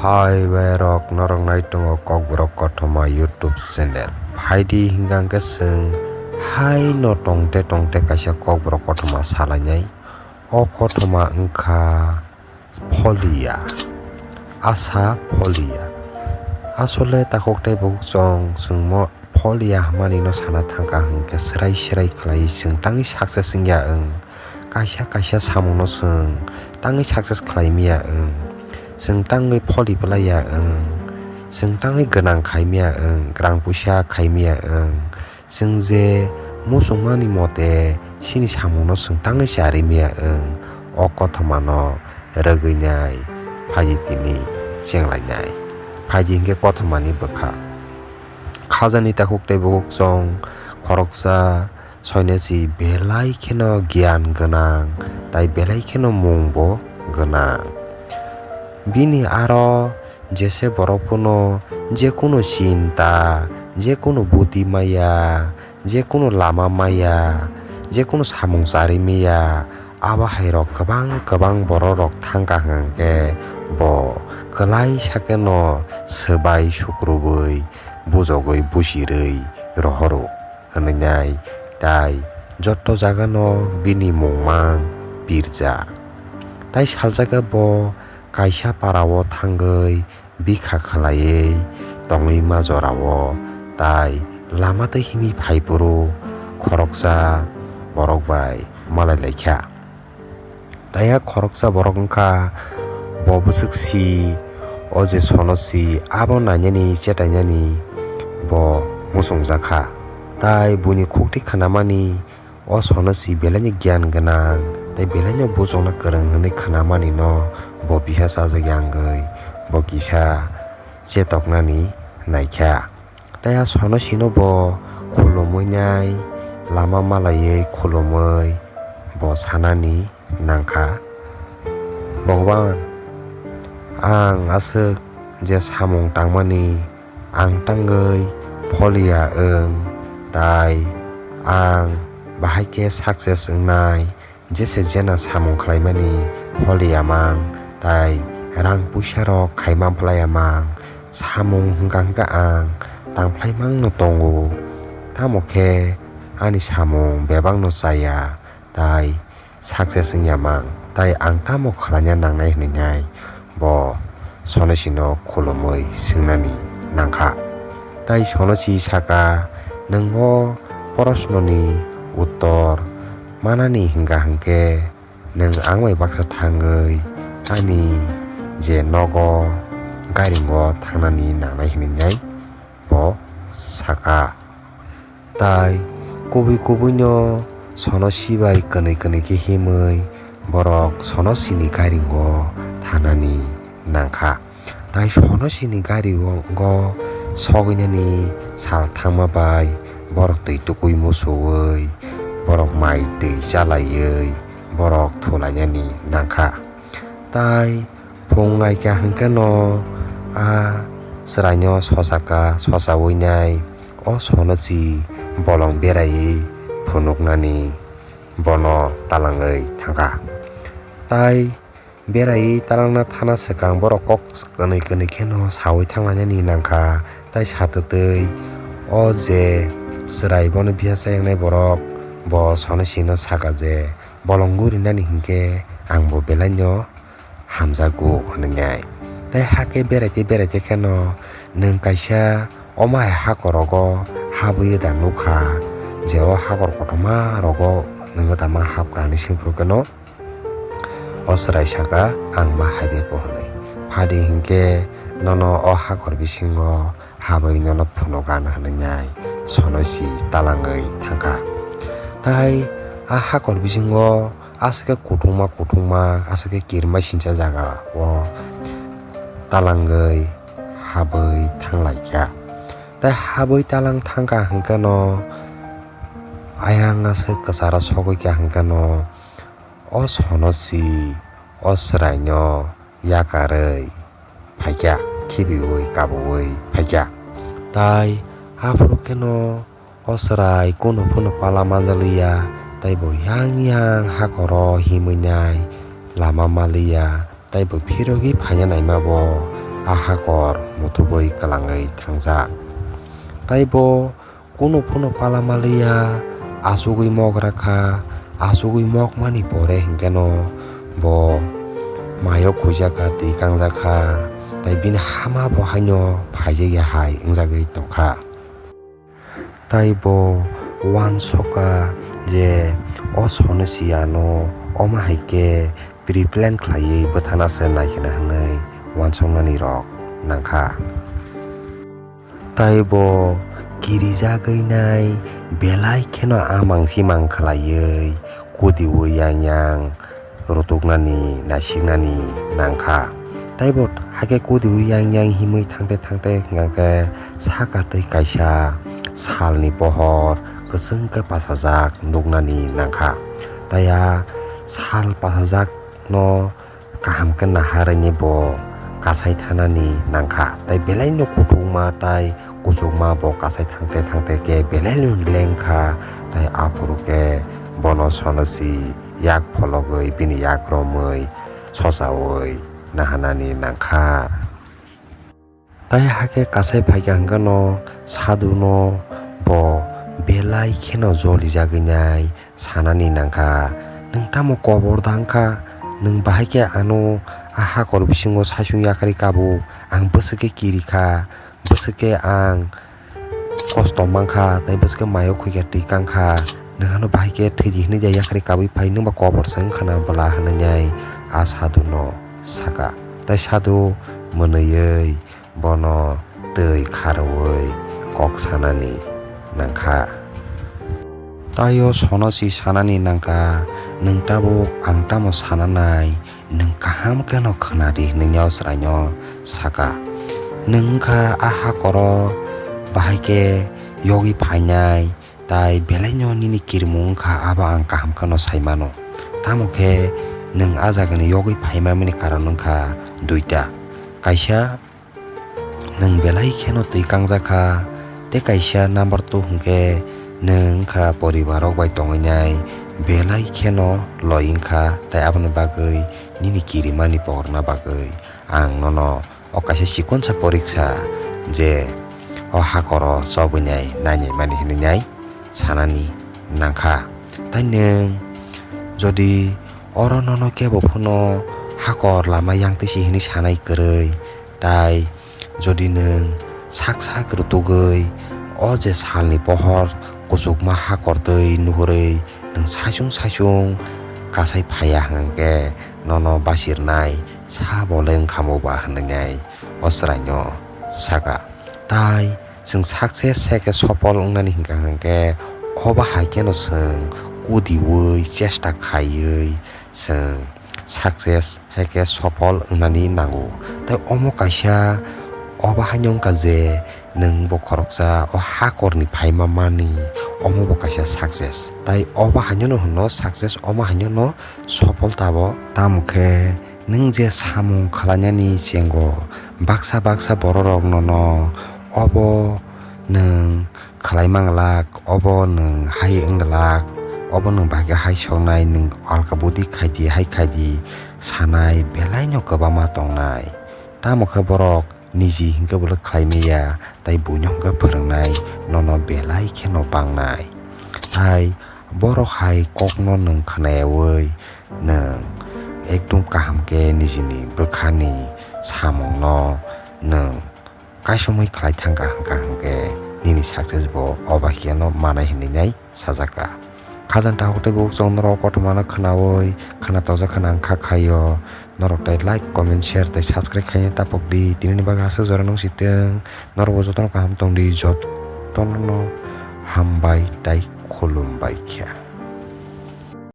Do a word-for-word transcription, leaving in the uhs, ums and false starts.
Hai bai rok, norok nai tongo Kokborok Kothoma YouTube channel. Phaidi hingkha hwnkhe chwng haino tongte tongte kaisa Kokborok Kothoma salainai. O kothoma wngkha Pholia. Asa Pholia. Asole takhuk tei bukhuk chwng chwngmo Pholia hwnmani no sana thangkha hwnkhe srai srai khlai chwng tangwi success wngya wng. Kaisa kaisa samung no chwng tangwi success khlai maya wng. Chwng tangwi pholi belaiya wng. Chwng tangwi gwnang khai maya wng, rang puisa khai maya wng. Chwng je muchungmani mote chini samungno chwng tangwi charwi maya wng, o kothomano rwgwinai phaidi tini chenglainai. Phaidi hwnkhe kothomani bwkha. Khajani takhuk tei bukhuk chwng khoroksa soinasi belai kheno giyan gwnang, tai belai kheno mungbo gwnang. Bini aro jese borok phano jekunu chinta, jekunu buti maya, jekunu lama maya, jekunu samung charwi maya, abo hai rok kwbang kwbang borok rok thangkha hwnkhe bo kwlai sakeno swbai sukrubwi, bujogwi, busirwi rohoro hwnwi nai, tai joto jagano bini mungmang pirjak. Tai saljakhe bo kaisa parao thangwi bikha khlaiwi tongwi ma jorao, tai lama twi himwi phai phuru khoroksa borok bai malai laikha. Tai a khoroksa borok wngkha bo bwswk si, o je sono si, abo nainani chetainani bo muchungjakha. Tai buini khukti khnamani o sono si belaino giyan gwnang tei belaino buchungna kwrwng hwnwi khnamani no bo bisa chajak ya wngwi bo kisa chetoknani naikha. Tai a sono sino bo khulumwi nai lama malaiwi khulumwi bo sanani nangkha, "Bhagwan, ang aswk je samung tangmani ang tangwi pholiya wng, tai ang bahai khe success wngnai, jese jena samung khlaimani pholiya mang, tai rang puisa rok khaima phlaiya mang, samung hwnkha hwnkha ang tangphlai mangno tongo, tamo khe ani samung bebakno chaya, tai success wngya mang, tai ang tamo khlaina nangnai?" hwnwi nai bo sonosino khulumwi swngnani nangkha. Tai sonosi saka, "Nwng o porosnoni uttor manani hwnkha hwnkhe nwng ang bai baksa thangwi ani je nogo gairingo thangnani nangnai," hwnwi nai bo saka. Tai kubui kubuino sonosi bai kwnwi kwnwi khe himwi borok sonosini gairingo thanani nangkha. Tai sonosini gairingo sogwinani sal thangma bai borok twi tukui musuwi, borok mai twi chalaiwi borok thulainani nangkha. Tai phung naikha hwnkhe no a chwraino sochaka, sochawi nai o sonosi bolong beraiwi phunuknani bono talangwi thangkha. Tai beraiwi talangna thana swkang borok kok kwnwi kwnwi kheno sawi thanglainani nangkha. Tai satwtwi o je chwrai bono bisa chayangnai borok bo sonosino saka je, "Bolong gurinani hinkhe ang bo belaino hamjago," hwnwi nai. Tai hakhe beraite beraite kheno nwng kaisa omo hai hakorogo habwi da nukha je o hakor kotorma rogo nwng da ma hapkha hwnwi swi phuru kheno o chwrai saka, "Ang ma haibe ko," hwnwi. Phadi hinkhe nono o hakor bisingo habwi nono phunukgana hwnwi nai sonosi talangwi thangkha. Tai a hakor bisingo aswk khe kuthungma kuthungma, aswk khe kirima sincha jaga o talangwi habwi thanglaikha. Tai habwi talang thangkha hwnkhe no ayang aswk kwcharo sogwikha hwnkhe no o sonosi o chwraino yakarwi phaikha, khibiwi kabuwi phaikha. Tai aphuru kheno o chwrai kunu phano pala manjaliya, taibo yang yang hakoro himwi nai lama maliya, taibo phirogwi phaina naima bo a hakor mutubui kwlangwi thangjak. Taibo kunu phano pala maliya, achugwi mok rakha, achugwi mokmani pore hinkeno bo mayo khuijakha, twi kangjakha, tai bini hama bo haino phaijakya hai wngjagwi tongkha. Tai bo uansukha je o Sonosi ano omo hai khe pre-plan khlaiwi bwthana se naikhe na hwnwi uansuknani rok nangkha. Tai bo kirijagwi nai belai kheno amang simang khlaiwi kudiwi yang yang rutuknani naisiknani nangkha. Taibo hakhe kudiwi yang yang himwi thangte thangte hwnkha khe saka twi kaisa salni pohor kwchwng khe pasajak nuknani nangkha. Tai a sal pasajak no kaham khe naharwi bo kasai thanani nangkha. Tai belai no kuthukma tai kuchukma bo kasai thangte thangte khe belai no lengkha. Tai aphuru khe bono Sonosi yak phologwi bini yak romwi sosaui naharnani nangkha. Tai hakhe kasai phaikha hwnkhe no sadhu no bo belai kheno jolijagwi nai sanani nangkha, "Nwng tamo kobor da wngkha? Nwng bahai khe ano a hakor bisingo saichung yakarwi kabo? Ang bwswk khe kirikha, bwswk khe ang kosto mankha, tai bwswk khe mayo khuikha, twi kangkha. Nwng ano bahai khe thwidi hwnwi da yakarwi kabwi phai, nwng ba kobor se wngkha na bwla?" hwnwi a sadhu no saka. Tai sadhu mwnwiwi bono twi kharwi kok sanani nangkha. Tai o Sonosi sanani nangkha, "Nwng tabuk ang tamo sananai, nwng kaham kheno khwnadi," hwnwi o chwraino saka. "Nwng wngkha a hakoro bahai khe yogwi phainai, tai belaino nini kirimung wngkha, abo ang kaham kheno sai mano. Tamo khe nwng a jagani yogwi phaimani karon wngkha duita. Kaisa, nwng belai kheno twi kangjak kha, tei kaisa number two hwnkhe nwng wngkha poribar rok bai tongwinai belai kheno loi wngkha, tai aboni bagwi nini kirimani pohorna bagwi ang nono o kaisa chikonsa poriksa je o hakoro chobwinai nainai mani hwnwi nai sanani nangkha. Tai nwng jodi oro nono kebo phano hakor lama yangtwi si hwnwi sanai kwrwi, tai jodi nwng sak sak rwtugwi o je salni pohor kuchukma hakor twi nuhurwi nwng saichung saichung kasai phaiya hwnkhe nono basirnai sabo le wngkhamu ba?" hwnwi o chwraino saka. Tai chwng success hai khe sopol wngnani hwnkha hwnkhe o bahai kheno chwng kudiwi chesta khaiwi chwng success hai khe sopol wngnani nango. Tai omo kaisa o bahaino wngkha je nwng bo khoroksa o hakorni phaima mani, omo bo kaisa success. Tai o bahaino no hwno success, omo haino no sopol tabo. Tamo khe nwng je samung khlainani chengo baksa baksa bororok nono obo nwng khlai manglak, obo nwng hai wng glak, obo nwng bahai khe hai soknai, nwng alka budi khai di, hai khai di sanai belaino kwbangma tongnai. Tamo khe borok niji hinkhe bolai khlai manya, tai buino hinkhe phwrwngnai nono belai kheno bangnai. Tai borok hai kokno nwng khnayaui nwng ekdum kaham khe nijini bwkhani samungno nwng kaisomwi khlai thangkha hwnkha hwnkhe nini success bo o bahaikhe no manai hwnwi nai sajakha. Khajang takhuk tei bukhuk chwng norok kothomano khnaui khna tojak khna wngkha khaio. Norok tai like, comment, share tei subscribe khaina tapok di. Tinini bagwi aswk jora nung si tong. Norok bo jotono kaham tong di, jotono hambai tei khulumbai kha.